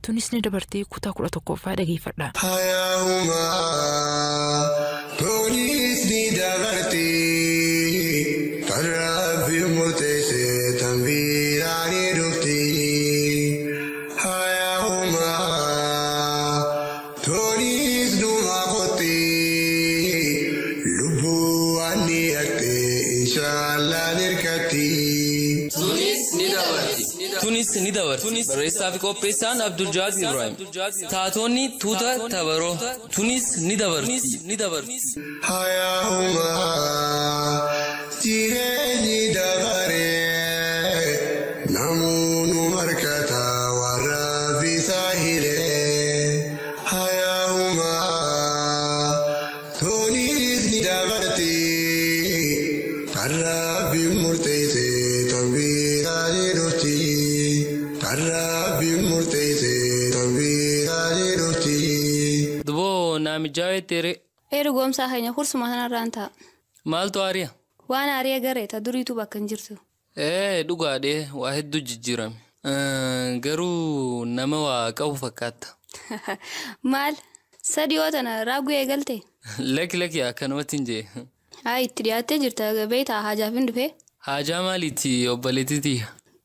Tunis ni dabartii kutaa 11ffaa dhageeffadha. Hayyaa'umaa tunis ni dabartii kan rabbi murteesse tan biraa ni dhufti. Hayyaa'umaa tunis dhuma kotti lubbuu waan ni haqxe inshaallah ni hirkatti. Tunis ni dabarti. Tunis ni dabarti. Barreessaa fi qopheessaan Abdul Jaad Ibrahim. Taatonni tuuta tabaroo. Tunis ni dabarti. Hayyaa'umaa jireenyi dabaree namoonni markata warra bisaa hiree. Hayyaa'umaa tunis ni dabarti kan rabbi murteesse tan biraa ni dhufti. Kan rabbi murteesse tan biraa ni dhufti. Duboo naamijaa tere. Ee dhugoomsaa keenya kursuma kanarraan ta'a. Maaltu aariya? Waan aariya garee ta duriitu bakka hin jirtu. Ee dhugaadhee waa hedduu jijjiirame. Garuu nama waa qabu fakkaatta. Maal? Sadi yoo tana raaguu eegalte? Lakki lakki akkanumatti hin jee. Haa itti dhiyaattee jirta beektaa haajaaf hin dhufee? Haajaa maaliiti obboleettiiti?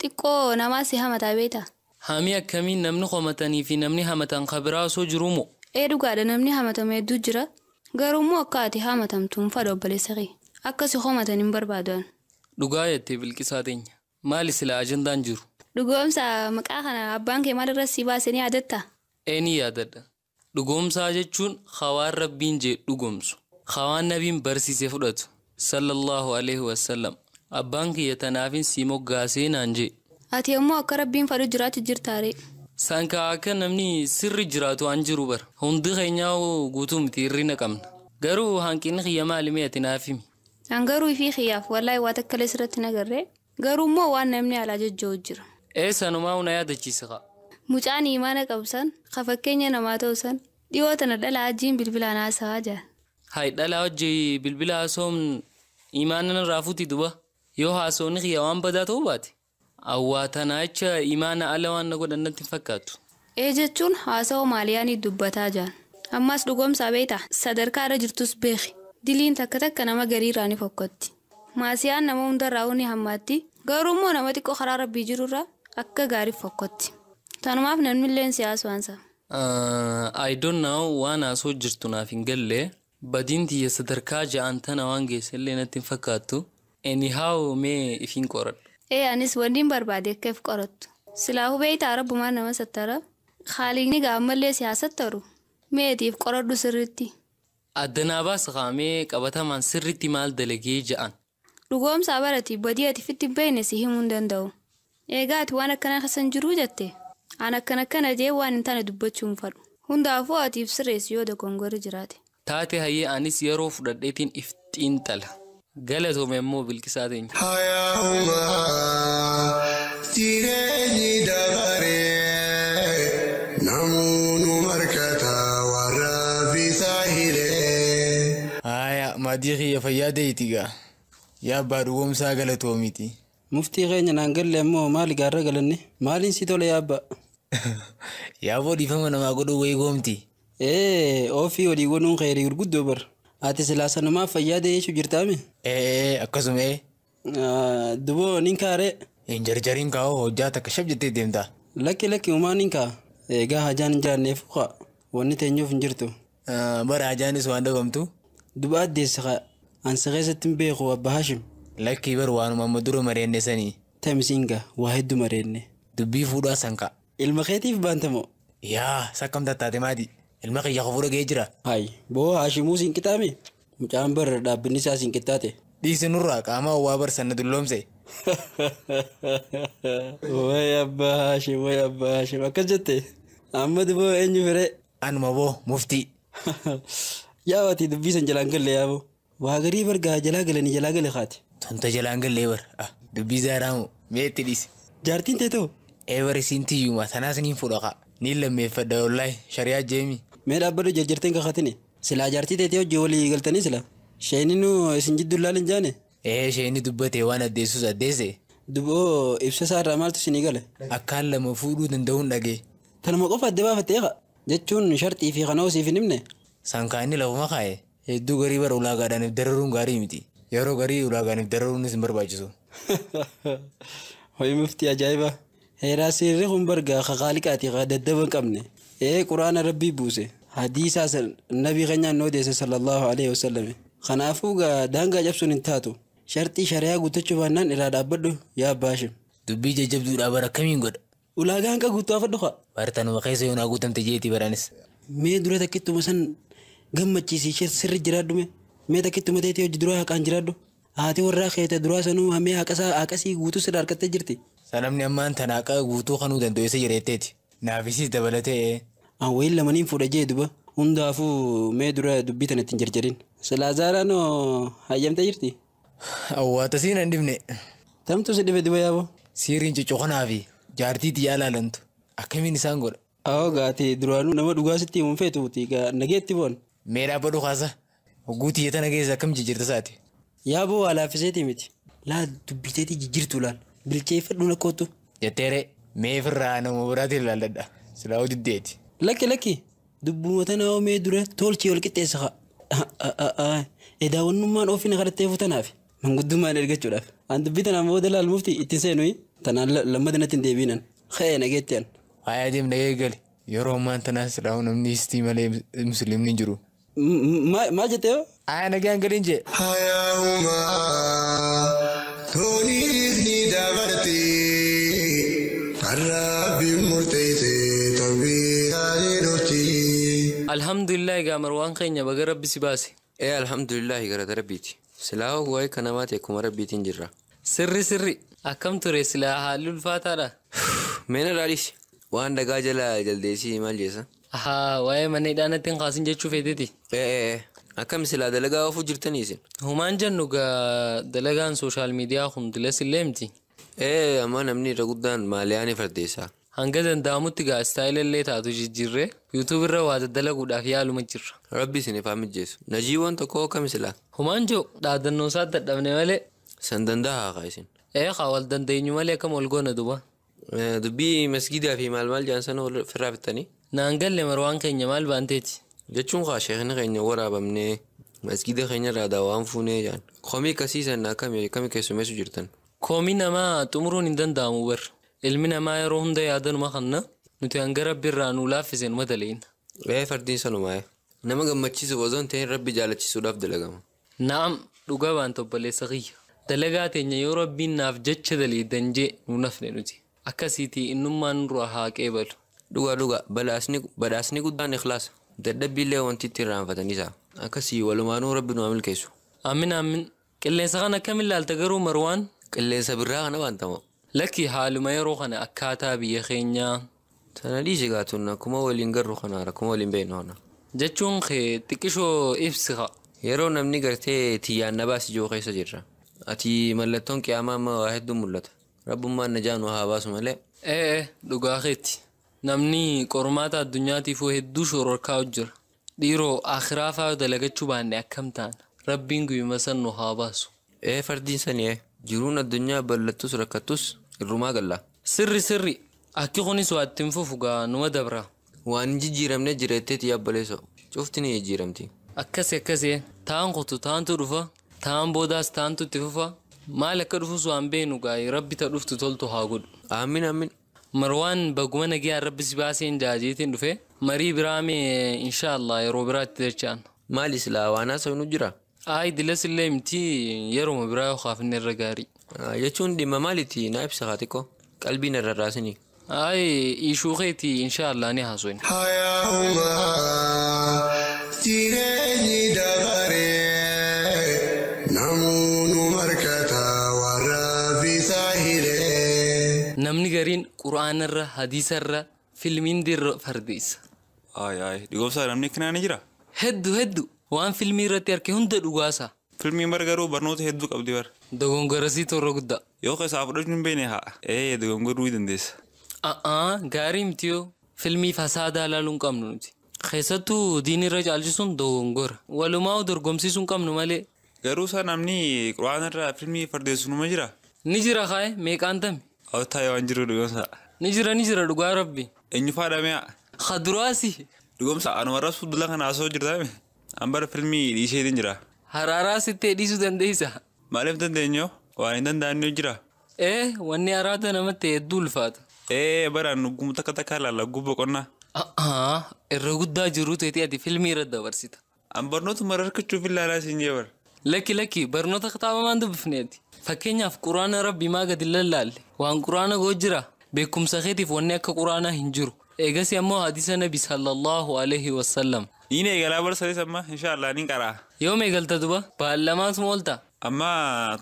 Xiqqoo namaa si hamataa beektaa? Hamii akkamiin namni homatanii fi namni hamatan kabiraa osoo jiruu moo? Ee dhugaadha namni hamatame hedduu jira. Garuu immoo akka ati hamatamtu hin fadhu obboleessa kee. Akka si homatan hin barbaadan. Dhugaa jettee bilqisaa teenya. Maali sila ajandaan jiru? Dhugoomsa maqaa kana abbaan kee maalirra si baase ni yaadattaa? Ee ni yaadadha. Dhugoomsaa jechuun hawaan rabbiin jee dhugoomsu. Hawaan nabiin barsiisee fudhatu. Sallallahu alaihi wasallam. Abbaan kiyya tanaafin si moggaasee naan jee. Ati yommuu akka rabbiin fadhu jiraachu jirtaare. Sankaa akka namni sirri jiraatu an jiru bara. Hundi keenyaa guutuu miti hirrina qabna. Garuu hanqinni kiyya maali mee ati naaf himi? An garuu ifii kiyyaaf wallaahi waa takka illee sirratti hin agarre. Garuu immoo waan namni alaa jajja'u jira. Ee sanumaa na yaadachiise kaa. Mucaan imaana qabu san, ka fakkeenya namaa ta'u san, dhiyoo tana dhala wajjin bilbilaan haasawaa jira. Hai dhala wajji bilbila haasawuun imaana narraa fuuti duba. Yoo haasawni kiyya waan badaa ta'uu baate. Awwaa tanaa jecha imaana ala waan na godhan natti hin fakkaatu. Ee jechuun haasawa maaliyaanii dubbataa jiran. Ammas dhugoomsaa beektaa sadarkaa irra jirtus beeki. Diliin takka takka nama gariirraa ni fokkotti. Maasiyaan nama hundarraa ni hammaatti. Garuu immoo nama xiqqoo karaa rabbii jirurraa akka gaarii fokkotti. Tanumaaf namni illee siyaasa waan sana. I don't know waan haasoo jirtu naaf hin galle. Badiin tiyya sadarkaa ja'an tana waan geesse illee natti hin fakkaattu. Anyhow mee ifiin qoradhu. Ee anis wanti hin barbaade akka if qorattu. Silaafuu beektaa rabbumaan nama sattara. Haaliqni gaammallee siyaasattaru. Meetiif qoradhu sirriitti. Addanaa baasa kaamee qabatamaan sirriitti maal dalagee ja'an. Dhugoomsaa barati badii ati fitti hin beekne si himuu hin danda'u. Egaa ati waan akkanaa keessa hin jiruu jette? An akkana akkana jee waan hin taane dubbachuu hin fadhu. Hundaafuu atiif sirreessi yoo dogongorri jiraate. Taate hayyee anis yeroo fudhadheetiin if xiinxala. Galatoome immoo bilqisaa teenya. Hayyaa'umaa jireenyi dabaree namoonni markata warra bisaa hiree. Haaya maatii kiyya fayyaa ta'eeti gaa. Yaa abbaa dhugoomsaa galatoomiiti. Muftii keenya naan galle ammoo maali gaarra galanne? Maaliin si tola yaa abbaa? Yaa abboo dhiifama namaa godhuu wayii goomti. Ee ofii walii godhuun kheyrii gurguddoo bara. Ati silaa sanumaaf fayyaa ta'ee jechuu jirtaame? Ee akkasuma ee. Duboo nin kaaree. Hin jarjariin kaa'oo hojjaa takka shab jettee deemta. Lakki lakki uumaa nin kaa'a. Egaa hajaan hin jiraanneef kaa wanni teenyuuf hin jirtu. Bara hajaanis waan dhabamtu. Duba addeessa kaa ansi keessatti hin beeku abba Hashim. Lakkii bar waanuma amma dura mareenne sanii. Tamisiin gaa waa hedduu mareenne. Dubbii fuudhaa san ka'a. Ilma keetiif baantamoo? Yaa sakkam tattaate maati. Ilma kiyya fuudha ga'ee jira. Hayi boo Hashimuu siin qixaame? Mucaan bara dhaabbinni isaa siin qixxaate. Dhiisi nurraa qaama hawwaa barsan na dulloomse. Way abbaa Hashim way abbaa Hashim akkas jette. Amma duboo eenyu firee? Anuma boo muftii. Yaa ati dubbii san jalaan galle yaaboo. Waa garii bargaa jalaa galanii jalaa gale kaate. Tonta jalaan gallee bar. Dubbii zaaraamu mee itti dhiisi. Jaartiin tee ta'u? Ee bar isiin tiyyuma tanaas niin fuudha kaa. Niin lammeeffadha wallaahi shari'aa jeemi. Mee dhaabbadhu jarjarteen kakatini. Silaa jaartii teetee hojii walii galtanii sila. Sheeninuu isin jidduu laalin jaane? Ee sheeni dubbatee waan addeessus addeesse. Duboo ibsa isaa irraa maaltu isinii gale? Akkaan lama fuudhuu danda'uun dhagee. Tanuma qofa adda baafattee qa. Jechuun sharxii fi kana osiif hin himne. Sankaanni lafuma kaa'e hedduu garii bara ulaagaadhaaniif dararuun gaarii miti. Yeroo garii ulaagaaniif dararuunis hin barbaachisu. Hoyi muftii ajaa'iba. Heeraa seerri kun bargaa kaqaaliqaati ka daddaba hin qabne. Ee quraana rabbii buuse. Hadiisaa nabii keenyaan nu odeesse sallallahu alaihi wasallam. Kanaafuu gaa daangaa cabsuun hin taatu. Sharxii shari'aa guuttachuu baannaan irraa dhaabbadhu yaa abbaa Hashim. Dubbii jajjabduudhaa bara akkamiin godha? Ulaagaa hanqa guutuu afadhu kaa. Bartanuma keessa yoo naa guutamte jeetii baranis. Mee dura takkittuma san gammachiisi ishee sirri jiraadhu mee. Mee takkittuma teetii hojii duraa haqaan jiraadhu. Haati warraa keete duraa sanuu hamee haqasii guutuu sirra harkattee jirti. Sanamni ammaan tana haqa guutuu kanuu danda'u isa jireetteeti. Naafisiis dabalatee. An wayiin lamaniin fuudha jee duba. Hundaafuu mee dura dubbii tana ittiin jarjarin. Silaa Zaaraan hayyamtee jirti? Awwaata siin hin dhibne. Tamtu si dhibe duba yaaboo? Siiriin cuccuqanaa fi jaartii xiyyaa laalantu. Akkamiin isaan godha? Awoo gaati duraanuu nama dhugaa sitti himuun feetuuti gaa nageetti boon. Mee dhaabbadhu kaasa. Hogguu xiyya tana keessa akkam jijjiirta isaati? Yaaboo waa laaffiseetii miti. Laa dubbiteetii jijjiirtu laal. Bilcheeffadhu nakkootu. Jetteere mee firraa nama biraatiin ilaalladha. Silaa diddeeti. Lakki lakki dubbuma tanaa mee dura tolchii wal qixxeessa haa. Edaawwannummaan ofiin kadhattee futanaaf manguddummaan ergachuudhaaf. An dubbii tanaan booda laal mufti ittiin seenuyi tanaan lammata natti hin deebiinan. Ka'ee nageetti an. Hayaa deem nagee gali. Yeroo ammaan tanaa silaa namni istii malee musliimni hin jiru. Maal jettee hoo? Hayaa nagaan galiin jee. Hayyaa'umaa toniis ni dabarti. Rabbi murteesse tanbiiraan dhufti. Alhamdulillah egaa Marwaan keenya baga rabbi si baase. Ee alhamdulillah galata rabbiiti. Silaa waa'ee kanamaa ta'e akkuma rabbiitiin jirra. Sirri sirri akkam ture silaa haalli ulfaataadha. Mee na dhaalisi. Waan dhagaa jala jaldeessii maal jeessa? Haa waa'ee mana hidhaa natti hin kaasin jechuu feeteeti. Ee akkam silaa dalagaa oofuu jirtanii isin? Humaan jennu gaa dalagaan sooshaal miidiyaa kun dilas illee miti. Ee amma namni irra guddaan maaliyaan fardeessa. Hanga danda'amutti gaa istaayila illee taatu jijjiirree yuutuub irra waa daddalaguudhaaf yaaluma jirra. Rabbi isiniif haa mijjeessu. Najiiwwan tokko akkam silaa? Humaan jiru dhaadannoo isaa dadhabne malee. San danda'a haa isin. Ee haa wal dandeenyu malee akkam wal goona duba. Dubbii masgiidaa fi maal maal jedhan sana ofirraa fixxanii? Naan galle Marwaan keenya maal baanteeti? Jechuun haa sheekni keenya waraabamnee masgiida keenya irraa daawwaan fuunee jedhan. Komii akkasii sana akkami keessummeessu jirtan? Komii namaa xumuruun hin danda'amu bar. Ilmi namaa yeroo hunda yaadanuma kanna nuti hanga rabbi irraa nuu laaffise numa daleena. Ee fardiin sanumaa nama gammachiisuuf osoo hin ta'in rabbi jaalachiisuudhaaf dalagama. Na'am dhugaa waan obboleessa kiyya. Dalagaa teenya yoo rabbiin naaf jecha daleeddan jee nuu nafne nuti. Akkasiitii innummaan nurraa haa qeebalu. Dhugaa dhugaa badhaasni guddaan ikhlaasa. Dadhabbiillee wanti itti irraanfataniisa. Akkasii walumaanuu rabbi nu haa milkeessu. Amin amin. Qilleensa kana akkamiin ilaalta garuu Marwaan? Qilleensa birraa kana waantama. Lakki haaluma yeroo kana akkaataa biyya keenyaa. Sana dhiisi gaatuun akkuma waliin garru kana akkuma waliin beeknu kana. Jechuun kee xiqqishoo ibsi haa. Yeroo namni gartee tiyyaan na baasi jiru keessa jirra. Ati mallattoon qiyaamaa amma waa hedduu mul'ata. Rabbummaan najaa nu haa baasu malee. Ee dhugaa keetti. Namni qormaata addunyaatiifuu hedduu shororkaa jira. Dhiiroo akhiraa fa'aa dalagachuu baanne akkam taana. Rabbiin guyyuma san nu haa baasu. Ee fardiin sani ee jiruun addunyaa bal'attus rakkattus irrumaa galla. Sirri sirri akki kunis waa ittiin fufu gaa numa dabra. Waan hin jijjiiramne jireetteeti yabbaleessa. Cufti ni jijjiiramti. Akkasi akkasi taan kutu taantu dhufa taan boodaas taantu itti fufa maal akka dhufus waan beenu gaa rabbi ta dhuftu toltu haa godhu. Aamin aamin. Marwaan baguma nagaa rabbi si baaseen jaajeetiin dhufe marii biraa mee inshaallah yeroo biraatti dachaan. Maali silaa waan haasawnu jira? Ayi dilas illee miti yeroo biraa yoo kaafne irra gaarii. Jechuun dhimma maaliiti naa ibsa haa xiqqoo qalbiin irra raasini. Ayi ishuu keeti inshaallah ni haasofna. Hayyaa'umaa jireenyi dabaree namoonni markata warra bisaa hiree. Namni gariin quraanarra hadiisarra filmiin dirra fardeessa. Ayi ayi dhugoomsaa namni akkanaa ni jira? Hedduu hedduu waan filmii irratti arge hunda dhugaasa. Filmiin bara garuu barnoota hedduu qabdi bara. Dogongorasii toora guddaa. Yoo keessaa fudhachuu hin beekne haa. Ee dogongoruu ni dandeessa. A'aa gaarii miti yoo filmii fasaadaa ilaaluu hin qabnu nuti. Keessattuu diinirra caalchisuun dogongora. Walumaa dorgomsiisuu hin qabnu malee. Garuu isaa namni quraanarra filmii fardeessu numa jira? Ni jira kaaye meeqaan tami? Awwataa waan jiru dhugoomsaa. Ni jira ni jira dhugaa rabbi. Eenyu faadha mi'a? Khaduraasi. Dhugoomsa anuma rasu dula kana asoo jirtaame. An bara filmii dhiiseetiin jira. Haraaraa sittee dhiisuu dandeessa. Maaliif dandeenyoo? Waan hin danda'anne jira. Ee wanni araada namatti hedduu ulfaata. Ee baraan gumu takka takka ilaalla gubba qonnaa. Irra guddaa jiru ta'eeti ati filmii irra dabarsita. An barnootuma harkachuuf ilaalaa siin jee bara. Lakki lakki barnoota kitaaba maan dubbifneeti. Fakkeenyaaf quraana rabbi maa gadi lallaalle waan quraana goo jira beekumsa keetiif wanni akka quraanaa hin jiru. Eegas ammoo hadiisa nabi sallallahu alaihi wasallam. Niin eegalaa barsanis amma inshaallah niin qaraa. Yoom eegalta duba baallamaas moolta. Amma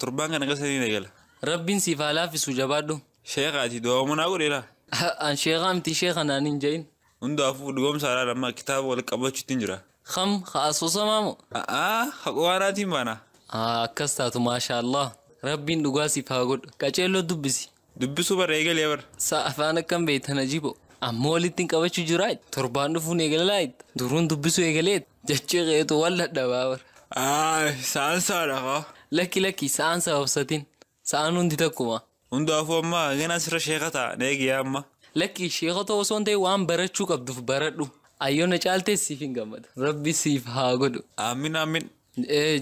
torbaan kana keessa niin eegala. Rabbiin siif haa laaffisu jabaadhu. Sheekhaati du'a munaa godheera. An sheekhaa miti sheekha naan hin jedhin. Hundaafuu dhugoomsaadhaan amma kitaaba wal qabachuutti jira. Kam haa asoosamaa moo? Haa quraanaatiin baana. Akkas taatu maashaallah. Rabbiin dhugaa siif haa godhu. Qaceelloo dubbisi. Dubbisuu bara eegalee bara. Sa'a afaan akkam beektan ajiibo. Ammoo walitti hin qabachuu jiraa torbaan dhufuun eegalaa duruun dubbisuu eegalee jechuu qeetu wal dadhabaa bara. Sa'aan sa'aadha haa. Lakki lakki sa'aan sababsatiin sa'aan hundi takkuma. Hundaafuu amma ganaa sirra sheeka ta'a na eegiyaa amma. Lakki sheekota osoo hin ta'in waan barachuu qabduuf baradhu. Ayyoona caaltee siif hin gammada. Rabbi siif haa godhu. Amiin amiin.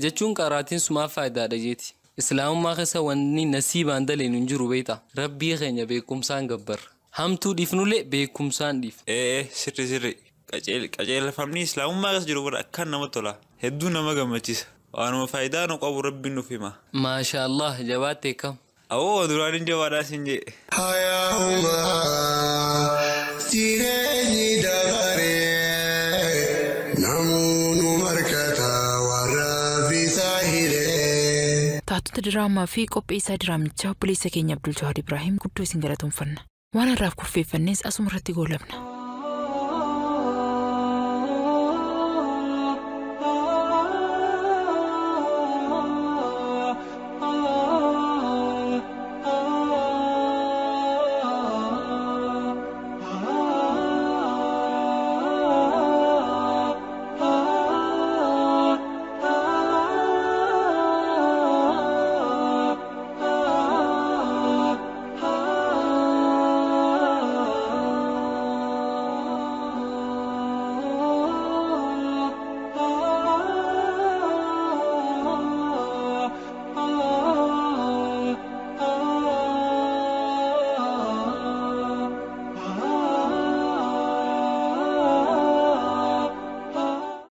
Jechuun qaraatiin sumaaf faayidaadha jeeti. Islaamummaa keessa wanni nasiibaan daleen hin jiru beektaa. Rabbii keenya beekumsaan gabbarra. Hamtuu dhiifnullee beekumsaan dhiifna. Sirri sirri. Qaceelfamni islaamummaa keessa jiru bara akkaan namatti tola. Hedduu nama gammachiisa. Waanuma faayidaa nu qabu rabbiin nuuf hima. Maashaallah jabaattee kam. Awoo duraan hin jabaadhaa siin jee. Hayyaa'ummaa jireenyi dabaree namoonni markata warra bisaa hiree. Taatota diraamaa fi qopheessaa diraamichaa obboleessa keenya Abdul Jawaar Ibraahim guddoo isin galatoomfanna. Waan har'aaf kurfeeffannes asuma irratti goolabna.